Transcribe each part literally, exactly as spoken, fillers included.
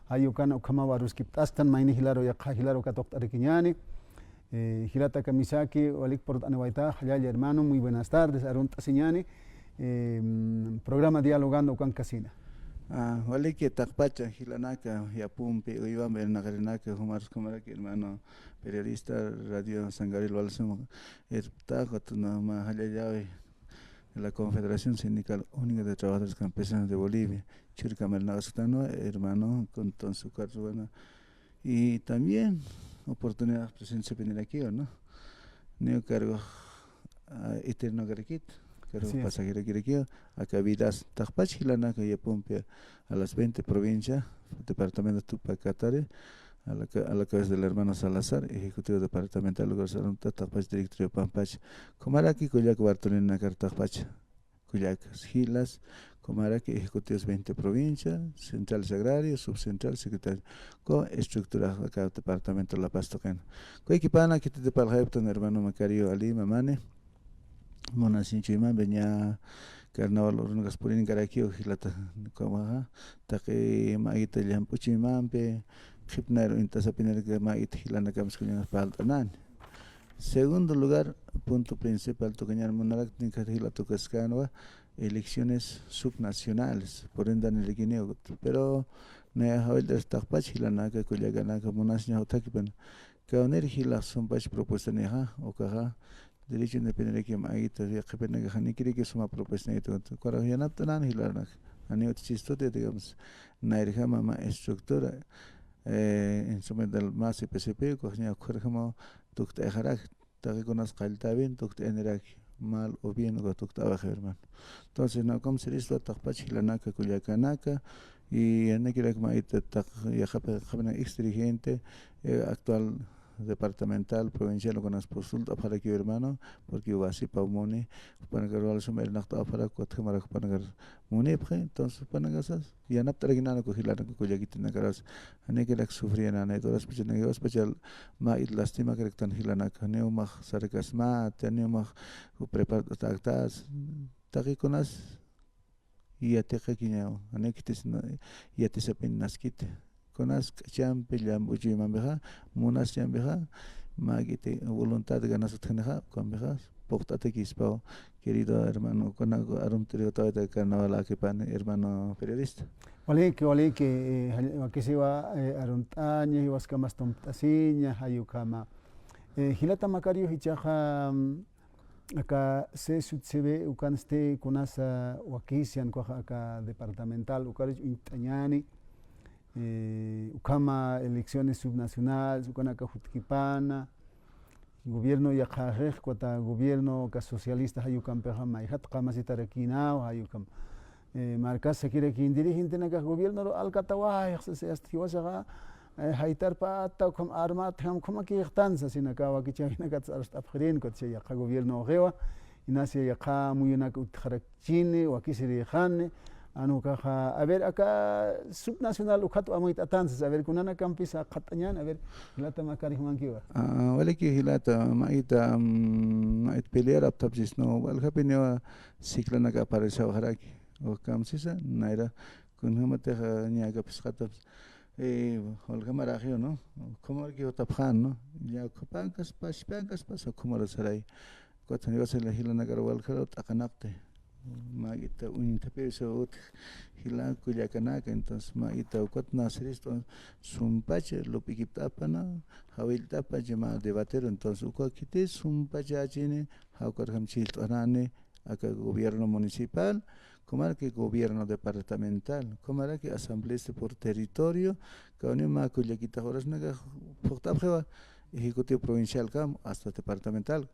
Jay ukan ukhamaw aruskipt'asktan, mayni jilaru yaqha jilaru katuqt'arakiñäni. Eh, jilata kamisaki, walik purt'aniwayta, jallalla hermano, muy buenas tardes, arunt'asiñäni. Eh, programa Dialogando ukankasina. Ah, waliki taqpacha, jilanaka, yapumpi, uywampi, irnaqarinaka, jumarus jumaraki, hermano periodista, Radio San Gabriel Walsum, irptaqa, tunama, jallallawi, de la Confederación Sindical Única de Trabajadores Campesinos de Bolivia, churka irnaqasktanwa, hermano, con ton su carruana. Y también oportunidad presencia penerakiwa, ¿no? Neo cargo, ah, eterno garakit, cargo pasajero garakit, acá vidas, taqpach jilanaka yapumpi a las veinte provincias, departamento Tupac Katari, a la, ca- a la cabeza del hermano Salazar, ejecutivo departamental, lugar salud, taqpach directorio pampach, kumaraki kullak bartolinakar taqpach. Kullakas, jilas, kumaraki ejecutivos veinte provincia, centrales agrarios, subcentral, secretario, con estructura acá departamento La Paz tuqina. Kuykipana, kititipalxayptan hermano Macario Ali, mamani, munasiñchuymampi ña carnaval urunakax purinkarakiw jilata, kumaxa, taqi mayita llamp'uchuymampi, qhipnayru int'asapinirka mayita jilanakamas kullanas palt'anani. Segundo lugar, punto principal tukañan munarak tinkat jila tukaskänwa, elecciones subnacionales, por ende nirikiniw, pero naya jawillt'as taqpach jilanaka, kullakanaka, munasiñax utjakipan. Kawnir jila sumpach propuestanixa, ukaxa, derecho independiente mayita, yaqhipinakaxa nikiriki suma propuestanitu, kurax yanapt'anan jilanak, ani utjistuti, digamos, nayrjama ma estructura, eh, instrumental ma C P C P, ukaxña ukharjama tukt'ayxarak, taqikunas qalltäwin tukt'ayaniraki, mal o bien uka tukt'awaxi, hermano. Entonces, nakamsiristu taqpach jilanaka, kullakanaka, y yanakirak mayita taq yaqapi qhapina ex dirigente, eh, actual departamental, provincial, ukanas postult'apxarakiw, hermano, porque wasipaw muni, jupanakar wal suma irnaqt'apxarak, ukat jumarak jupanakar munipxi, entonces, jupanakasas, yanapt'arakinana uka jilanaka kullakitinakarus, janikirak sufriyananit, uraspacha, janikiwaspacha, mayit lastimakaraktan jilanaka, janiw max sarkasmati, janiw max prepart'ataktas, taqikunas yatiqakiñaw, janiw khitis na- yatisapin naskiti. Kunas k'achampi llamp'uchuymampixa, munasñampixa, makiti voluntad ganas utjanixa, ukampixa, puqt'atakispaw, querido hermano, kuna arumt'iriw tawayta carnaval akipani, hermano periodista. Waliki, waliki, eh, jall- wakisiwa, eh, arunt'aña, jiwaskamas tumpt'asiña, jay ukhama. Eh, jilata Macario jichhaxa, mm, aka C S U C B ukansti kunasa wakisian kuxa aka departamental, ukarich uñt'añani, eh, ukhama elecciones subnacionales, ukanaka jutkipana, gobierno yaqhaxix, ukat gobierno aka socialista jay ukampixa mayjat qamasitarakïnaw, jay ukham, eh, markasakirakïn dirigentenakax gobiernoru alkatawayxi sasi, hasta jiwasaxa, eh, jaytarpata, ukham armatjam, ukhamakïxtan sasina aka wakichäwinakat arst'apxirin, ukat yaqha gobiernoxiwa, inasa yaqha muyunak utjarakchini, wakisirïxani, Jan ukaxa, a ver, aka subnacional ukat amuyt'atansa, a ver, kunanakampis qhat'añän, a ver, jilata Macario jumankiwa. Ah, waliki jilata, mayta, mm, mayt pelear apthapchisna, waljapiniwa ciclanaka aparesawaxaraki, ukamsisa, nayra, kunjamatixa ñäka phisqataps, eh, waljamaraki, ¿no? Ukhamaraki utapxän, ¿no? Ya, ukhapankas, pachpankas, pas, ukhamara saray. Ukat janiwasa jilanakar waljaru t'aqanapxti. Mä ita uñthapiwsa utj jila kullakanaka, entonces mä ita ukat nasirist'u sumpacha lup'ikipt'apana, jawillt'apacha mä debateru, entonces uka khiti sumpachachini, jawkarjam chhijllt'anani, aka gobierno municipal, kumaraki gobierno departamental, kumaraki asambleista por territorio, kawni mä kullakitax urasnaka phuqt'apxiwa, ejecutivo provincialkam, hasta departamental.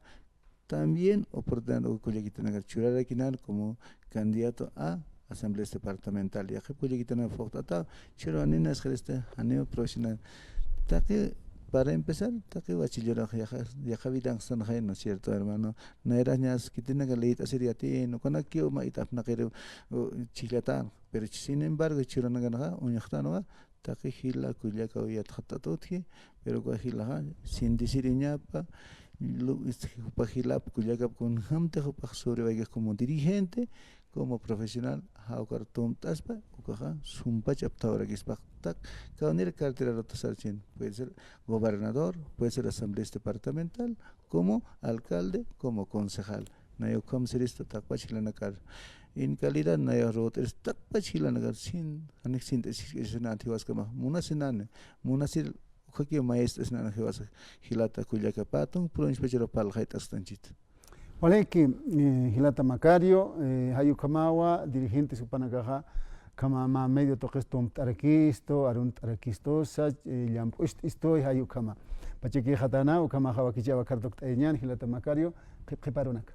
También oportunidad uka kullakitanakar churarakinan como candidato a asambleas departamental. Yaqhip kullakitanakar phuqt'ataw, chhüruw nina sxirista, janiw profesional. Taqi, para empezar, taqi wachillurax yaqha, yaqha vidanxsanxay, ¿no es cierto, hermano? Nayrañas khitinaka leyt'asir yatiyïn, ukanakakiw mä ita apnaqir, u, chhijllatan. Pero, sin embargo, chhürunakanxa uñxtanwa, taqi jila kullakaw yatxatt'at utji, pero uka jilaxa sintisiriñapa, lu-, este, jupa jilap kullakap kunjämtix jupax sobrevivaykax como dirigente, como profesional, jawkar tumt'aspa, ukaxa sumpach apthawarakispa. Tak, kawkïr cartera rutasarchin. Puede ser gobernador, puede ser asambleísta departamental, como alcalde, como concejal. Nayax ukham sirista taqpach jilanakar. En calidad nayax ruwt'irista taqpach jilanakar. Sin, janik sint'asisk'isnanti jiwaskamax. Munasinani, munasir ukhakiw mayist'asnani jiwasa jilata kullaka. Pä tunka pruwinsipachar parlxayt'asktanchit. Waliki, eh, jilata Macario, eh, jay ukhamawa dirigentes jupanakaxa, ukhama mä medio tuqis tumt'arakistu, arunt'arakistusa, eh, llamp'ucht'istu, jay ukhama. Pachakïxatana, ukhamaxa wakichäw akar tukt'ayañäni, jilata Macario, qhip qhip arunaka.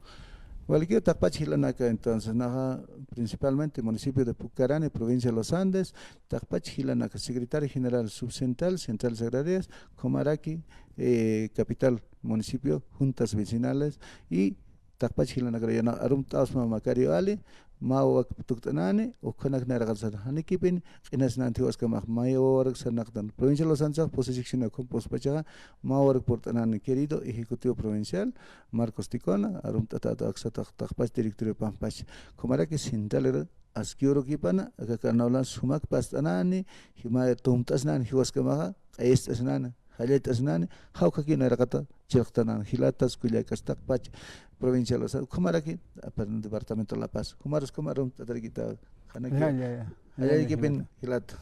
Walikiw taqpach jilanaka, entonces, naxa, principalmente municipio de Pucarani, provincia de Los Andes, taqpach jilanaka, secretario general subcentral, centrales agrarias, ukhamaraki, eh, capital municipio, juntas vecinales, y taqpach jilanakar yanax arumt'awsma Macario Ali, mä wawak tukt'anani, ukhanak nayraqat sar. Janikipin q'inasnanti jiwaskamax, mä wawak sarnaqtan. Provincia de Los Andes, Poza Chicxuna, ukham puspachaxa, mä wawak purt'anani, querido ejecutivo provincial, Marcos Ticona, arumt'atäta aksa taq-, taqpach directorio pampach. Ukhamaraki central askiw urukipana, aka carnaval sumak past'anani, jima tumt'asnani jiwaskamaxa, q'ayist'asnani, jallallt'asnani, jawkhakiw nayraqata chirqtanani, jilatas kullakas taqpach provincia de Los Andes, ukhamaraki, ah, perdón, departamento de La Paz, ukhamarus ukham arumt'atarakïta, janakiw. Ya, ya, ya. Jallallkipin, jilata.